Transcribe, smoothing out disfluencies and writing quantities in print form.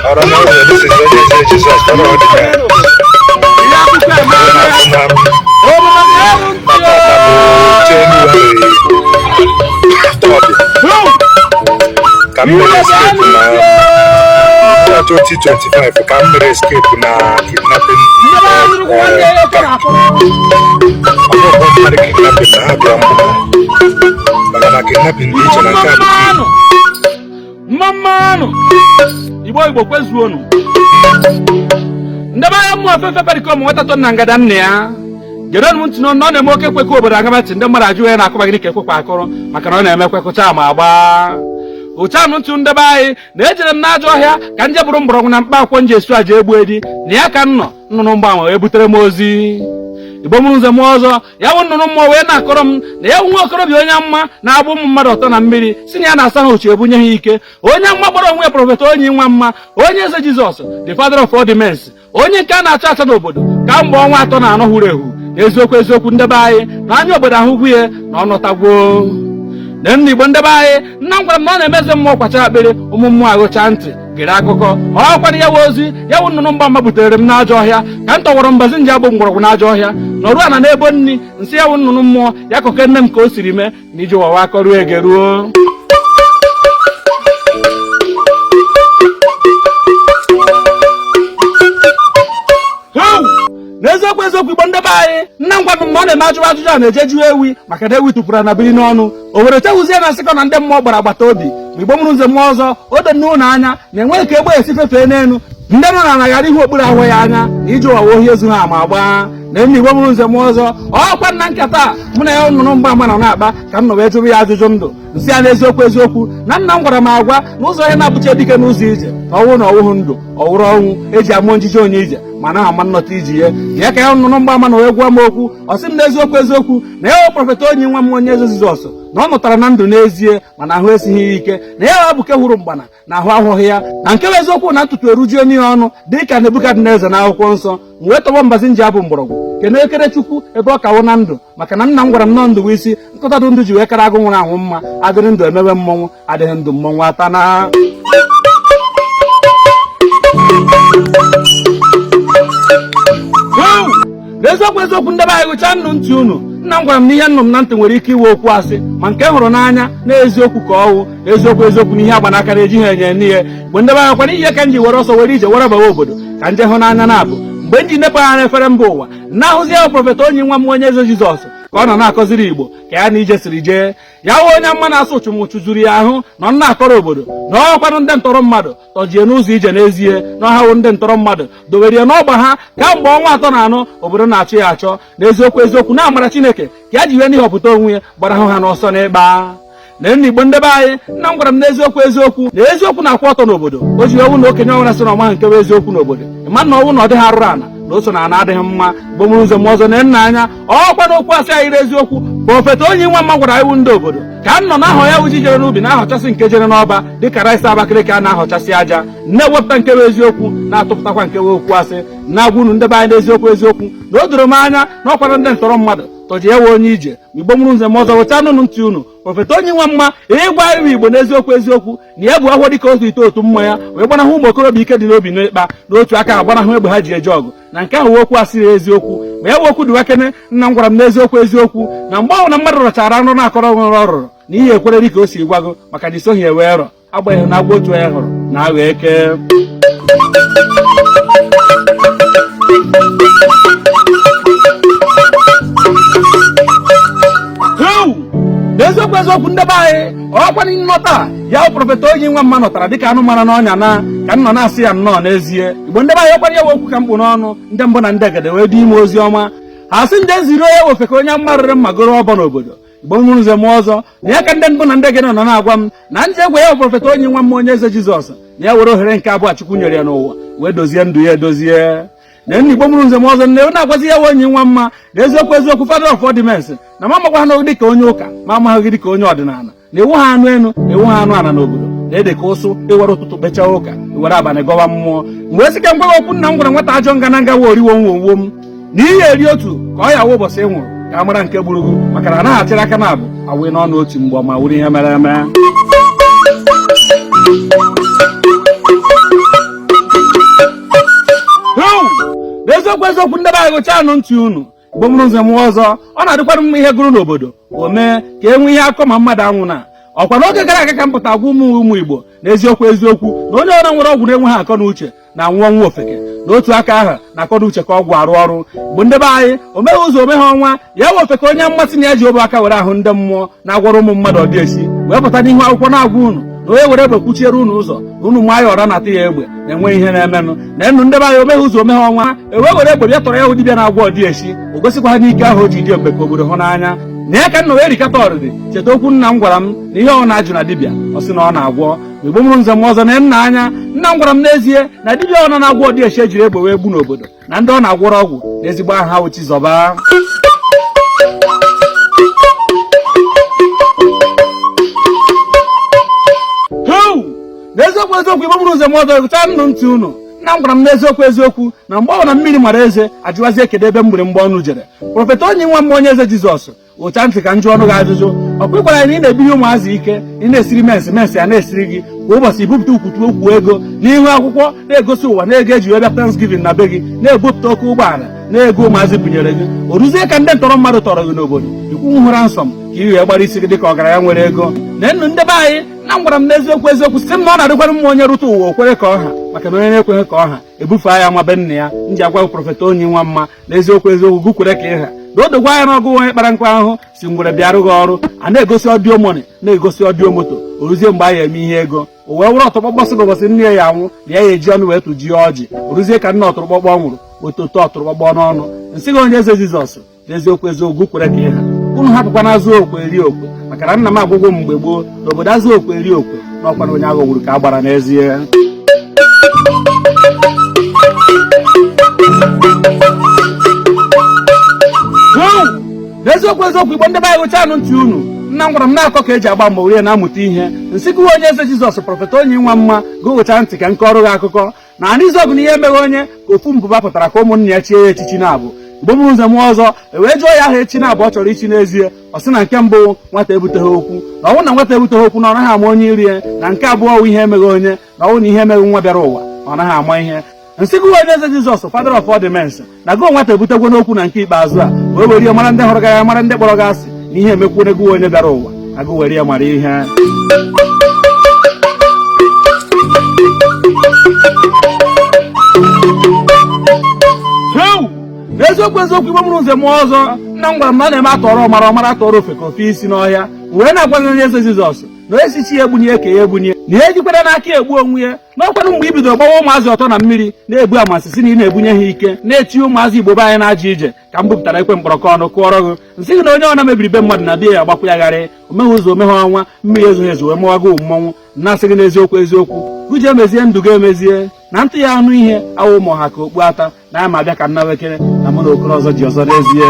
Ọra na eze, this is onye eze Jizọs, father of the man. Na tata bụ Jenụwarị 3rd ka m mere escape na 2025, ka m mere escape na kidnapping. Ọ bụghị mmadụ kidnapping na ha bịa mgbụ, maka na kidnapping dị iche na nke a bụ. Mmanụ Igbo, Igbo kwezuonu. Ndebe anya mmụọ fefe perikom nweta na ngada nna ya gerenụ m ntị n'ọnụ. Ọ na-eme oke ekwekọ obodo agabatị, ndị mmadụ ajụ ya na-akụba gịnị ka ekwekwa akụrụ, maka na ọ na-eme ekwekọcha ma agba ụchanụ ntụ. Ndebe anyị na ejere m n'ajọ ọhịa ka nje bụrụ mgbọrọgwụ na mkpa akwụkwọ nji esu aja egbu edi na ya ka m nọ. Nnụnụ mgbanwe wee butere m ozi. Igbo mụrụ nze mụọ ọzọ, ya bụ nnụnụ mmụọ wee na-akọrọ m na ya bụ nwa okorobịa onye mma na-agba ụmụ mmadụ ọtọ na mmiri, si na ya na-asa ha uche ebunye ha ike. Onye mma gbara onwe ya prophet onye nwa mma, onye eze Jizọs, the father of all the men, onye nke a na-achọ achọ n'obodo kamgbe ọnwa 34 hụrụ ehu. Eziokwu eziokwu, ndebe anyị na anya obodo ahụgwu ya na ọ nọtagwo na nna. Igbo ndebe anyị, nna m gwara m na ọ na-emeze mmụọ kwacha akpịrị, ụmụ mmụọ agụcha ntị gere akụkọ. Ọkwana ya wụ ozi ya wụ nnụnụ mgbama butere m n'ajọ ọhịa ka m tọwọrọ mbazi nji agbụ mgbọrọgwụ n'ajọ ọhịa nọruo ana n'ebo nni nsị ya wụ nnụnụ mmụọ ya kọke nne m ka o siri mee na iji wawa akọruo ege ruo. N'eziokwu eziokwu, Igbo ndebe anyị, nna m gwara m na ọ na-eme ajụjụ ajụjụ a na-eje jụọ ewi, maka na ewi tụpụrụ na biri n'ọnụ o were chewuzie na nsịkọ na ndị mmụọ gbara agbata obi. Ma Igbo mụrụ nze mmụọ ọzọ, o do n'ụlọ anya na enweghị ka egbe esi fefee n'elu ndị nọ na ghara ihu okpuru ahụ ya anya na iji ụwa ohi ezu ha ama agba na nna. Igbo mụrụ nze mmụọ ọzọ, ọkwa nna nkata mụ na ya nnụnụ mgbaama nọ na-akpa ka m nọ wee jụrụ ya ajụjụ ndụ nsị ya. N'eziokwu eziokwu, na nna m gwara m agwa n'ụzọ ihe na-abụcha dike n'ụzọ ije, na ọnwụ na ọwụhụ ndụ ọwụrụ ọnwụ eji amụọ njije onye ije ma na ama nnọta iji ya ya ka ya nnụnụ mgbaama na wee gwa m okwu. Ọ sị m n'eziokwu eziokwu na ya prophet onye nwa m, onye eze Jizọs, na ọ nụtara na ndụ n'ezie, mana ahụ esighị ya ike, na ya bụ ke hụrụ mgbana na ahụ ahụghị ya, na nke bụ eziokwu na ntutu erujie n'ihe ọnụ dịka Nebukadneza na akwụkwọ nsọ. M wee tọgbọ mbazi nji abụ mgbọrọgwụ kene ekere Chukwu ebe ọ kawo na ndụ, maka na nna m gwara m nọ ndụ bụ isi nkụta dụ ndụ ji wee kara agụ nwụrụ anwụ mma. Adịrị ndụ emewe mmọnwụ, adịghị ndụ mmọnwụ ata na. N'eziokwu eziokwu, ndebe anyị, gụchaa nnụ ntị unu. Nna m gwara m na ihe nnụ m na ntị nwere ike iwe okwu asị, ma nke hụrụ n'anya na eziokwu ka ọwụ. Eziokwu eziokwu, na ihe agba n'aka na-eji ha enye n'ihe mgbe ndebe anya kwana ihe ka m ji were ọsọ were ije were bawa obodo ka nje hụ n'anya na-abụ mgbe m ji nepe anya n'efere mba ụwa na-ahụzi ya prophet onye nwa m, onye eze Jizọs, ka ọ nọ na-akọziri Igbo ka ya na ije siri jee. Ya wụ onye mma na-asụ ụchụmụchụ zuru ya ahụ na ọ na-akọrọ obodo na ọkwanụ ndị ntọrọ mmadụ tọjie n'ụzọ ije n'ezie, na ọha wụ ndị ntọrọ mmadụ dowere ya n'ọgba ha kamgbe ọnwa 34, obodo na-achọ ya achọ. N'eziokwu eziokwu, na amara Chineke ka ya ji wee n'ịhọpụta onwe ya gbarahụ ha n'ọsọ n'ịkpa na nna. Igbo ndebe anyị, nna m gwara m n'eziokwu eziokwu na eziokwu na-akwụ ọtọ n'obodo. O ji ewu na okenye ọnwụra sị na ọma nke bụ eziokwu n'obodo ịma na ọnwụ na ọ dịghị arụrụ ana na o so na ana adịghị mma. Igbo mụrụ ụzọ m ọzọ na nna anya ọkwa na okwu asị anyị eziokwu. Prophet onye nwa mma gwara iwu ndị obodo ka m nọ na-ahọ ya wuji jere n'ubi na-ahọchasị nke jere n'ọba dịka rice Abakaliki a na-ahọchasị aja, na-ewepụta nke bụ eziokwu, na-atụpụtakwa nke bụ okwu asị, na-agwa unu ndebe anyị n'eziokwu eziokwu na o doro m anya na ọkwara ndị ntọrọ mmadụ tọji ewe onye ije. Igbo mụrụ nze m ọzọ, wụcha nụnụ ntị unu. Prophet onye nwa mma ịgwa iwu Igbo n'eziokwu eziokwu na ya bụ ahụhụ dịka otu ite otu mmanya wee gbanahụ ụmụ okorobịa ike dị n'obi n'ịkpa n'otu aka agbanahụ egbe ha ji eje ọgụ, na nke ahụ okwu asịrị eziokwu. Ma ya bụ okwu dịwakene. Nna m gwara m n'eziokwu eziokwu na mgbe ọbụla mmadụ rọchara nrọ na-akọrọ nwere ọ rọrọ na ihe ekwere dị ka o si gwago, maka na isoghị ewe rọ, agbanyeghị na agwa otu onye hụrụ na aghọ eke. N'eziokwu eziokwu, ndebe anyị, ọkwa nnọta ya bụ prophet onye nwa mma nọtara dịka anụ mara n'ọnya na ka m nọ na-asị ya nnọọ n'ezie. Igbo ndebe anyị, ọkwara ya okwu ka mkpụ n'ọnụ ndị mbụ na ndị egede wee dị ime ozi ọma ha sị ndị eziri onye wefe ka onye mma rịrị mma goro ọbọ n'obodo. Igbo mụrụ nze mụọ ọzọ, na ya ka ndị mbụ na ndị egede nọ na-agwa m na nje egwe ya bụ prophet onye nwa mma, onye eze Jizọs, na ya were ohere nke abụọ Chukwu nyere ya n'ụwa wee dozie ndụ ya edozie. Na nna, Igbo mụrụ nze m ọzọ, nne na-agwazi ya onye nwa mma na eziokwu eziokwu, father of all men, na ma amakwa ha n'oge dịka onye ụka, ma amaghị dịka onye ọdịnala, na ewu ha anụ enu ewu ha anụ ala n'obodo na ede ka ụsụ iwere ụtụtụ kpechaa ụka, iwere abalị gọwa mmụọ. Mgbe sị ka m gwa okwu nna m gwara nwata ajọ nga na nga wa oriwo nwo m na ihe eri otu ka ọ ya wụ ụbọchị ị nwụrụ ka a mara nke gburu gị, maka na anaghị achịrị aka na abụ awụ n'ọnụ otu mgbe ma wuru ihe mere eme. N'eziokwu eziokwu, ndị be anyị, gụchanụ ntị unu. Igbo mụrụ nze mụọ ọzọ, ọ na-adịkwara mma ihe gụrụ n'obodo o mee ka e nwee ihe akọ ma mmadụ anwụ na ọkwa. N'oge gara aga ka m pụta gwa ụmụ ụmụ Igbo na eziokwu eziokwu na onye ọrụ nwere ọgwụ na-enweghị akọ na uche na-anwụ ọnwụ ofeke. N'otu aka ahụ na akọ na uche ka ọgwụ arụ ọrụ bụ ndị be anyị. O meghị ụzọ, omeghe ọnwa ya wee ofeke onye mmasị na ya ji obe aka were ahụ ndị mmụọ na-agwọrọ ụmụ mmadụ ọdịesi wee pụta n'ihu akwụkwọ na-agwa unu na onye were egbe kwuchiere unu ụzọ na unu maa ya ọra na-atụ ya egbe na-enwe ihe na-emenụ na enu. Ndị be anyị, omeghe ụzọ, omeghe ọnwa, ewee were egbe bịa tọrọ ya hụ dibịa na-agwọ ọdịesi. O gosikwa ha n'ike ahụ o ji dị ebube ka obodo hụ n'anya na ya ka nna wee rikata ọrịrị. Cheta okwu nna m gwara m na ihe ọ na-ajụ na dibịa, ọ sị na ọ na-agwọ. Igbo mụrụ nze m ọzọ, na nna anya nna m gwara m n'ezie na dibịa ọ na-agwọ ọdịesi ejiri egbe wee gbu n'obodo na ndị ọ na-agwọrọ ọgwụ na ezigbo aha ha wụ Chizọba. N'eziokwu eziokwu, Igbo mụrụ nze m ọzọ, gụcha nnụ ntị unu. Nna m gwara m n'eziokwu eziokwu na mgbe ọ na mmiri mara eze ajụwazie kedu ebe mgbịrịmgba ọnụ jere. Prophet onye nwa m, onye eze Jizọs, ụcha ntị ka m jụọ ọnụ gị ajụjụ. Ọkwa ịgwara anyị na ị na-ebiri ụmụazị ike, ị na-esiri mens mens ya na-esiri gị kwa ụbọchị, ibupụta ukwutu okwu ego n'ihu akwụkwọ na-egosi ụwa na ego eji wee bịa Thanksgiving na be gị, na-ebupụta oke ụgbọala na ego ụmụazị bunyere gị. O ruzie ka ndị ntọrọ mmadụ tọrọ gị n'obodo, ikwu hụra nsọ m ka ị wee gbara isi gị dịka ọgaranya nwere ego na nnu. Ndị be anyị, nna m gwara m n'eziokwu eziokwu, sị m na ọ na-adịkwara mma onye rute ụwa o kwere ka ọha, maka na onye na-ekweghị ka ọha ebufe ya ma be nna ya. Nji agwa Prophet onye nwa mma na eziokwu eziokwu, gụ kwere ka ịha na o dogwa anya n'ọgụ onye kpara nkụ ahụhụ si ngwere bịarụ gị ọrụ a na-egosi audio money, na-egosi audio moto. O ruzie mgbe a ya eme ihe ego, o wee were ọtụrụkpọkpọ sị gị ụbọchị nne ya anwụ na ya eji ọnụ wee tụjie ọjị. O ruzie ka nna ọtụrụkpọkpọ nwụrụ, ototo ọtụrụkpọkpọ n'ọnụ. Nsị gị, onye eze Jizọs, n'eziokwu eziokwu, kwere ka ịha unu hapụkwa na azụ okwe eri okwe, maka na nna m agwụgwọ m mgbe gboo n'obodo azụ okwe eri okwe na ọkwa na onye aghọgburu ka a gbara n'ezie. N'eziokwu eziokwu, Igbo ndị be anyị, gụchanụ ntị unu. Nna m gwara m na-akọ ka eji agba mgbe were na-amụta ihe. Nsị gị, onye eze Jizọs, Prophet onye nwa mma, gụgụcha ntị ka nke ọrụ gị akụkọ na anịzọgụ na ihe emeghe onye ka ofu mbụba pụtara ka ụmụnne ya chie ya echichi na-abụ. Igbo mụrụ nze mụọ ọzọ, e wee jụọ ya aha echi na-abụ ọ chọrọ ichi n'ezie. Ọ sị na nke mbụ, nwata ebuteghị okwu, na ọnwụ na nwata ebuteghị okwu na ọ naghị ama onye irie, na nke abụọ wụ ihe emeghị onye, na ọnwụ na ihe emeghị nwa bịara ụwa na ọ naghị ama ihe. Nsị gị, onye eze Jizọs, father of all the mens, na gị nwata ebutegwo n'okwu na nke ikpeazụ a wee were ya mara ndị hụrụ gị anya, mara ndị kpọrọ gị asị, na ihe emekwuone gị onye bịara ụwa na gị were ya mara ihe. N'eziokwu eziokwu, Igbo mụrụ nze mụọ ọzọ, nna m gwara m na ọ na-eme atọrọ ọmara ọmara atọrọ ofe ka ofe isi n'ọhịa. Wee na-agwa onye eze Jizọs na onye si chi ya egbunye ka ya egbunye, na ihe ejikwara n'aka egbu onwe ya. N'ọkwanụ mgbe i bidoro gbawa ụmụazị ọtọ na mmiri na-ebu amasị si na ị na-ebunye ha ike na-eti ụmụazị Igbo be anyị na-ajọ ije ka m bupụtara ekwe mkpọrọkọ ọnụ kụọrọ gị. Nsị gị na onye ọna mebiri be mmadụ na bie ya agbakwu ya gharị, omeghe ụzọ, omeghe ọnwa, mmiri ezoghị ezo wee mụwago mmọnwụ. Na-asị gị n'eziokwu eziokwu, gụje mezie ndụ gị emezie na ntị ya anụ ihe awụ ụmụ ha ka okpu ata na ya ma abịa ka nna wekere na mụ na okoro ọzọ ji ọzọ n'ezie.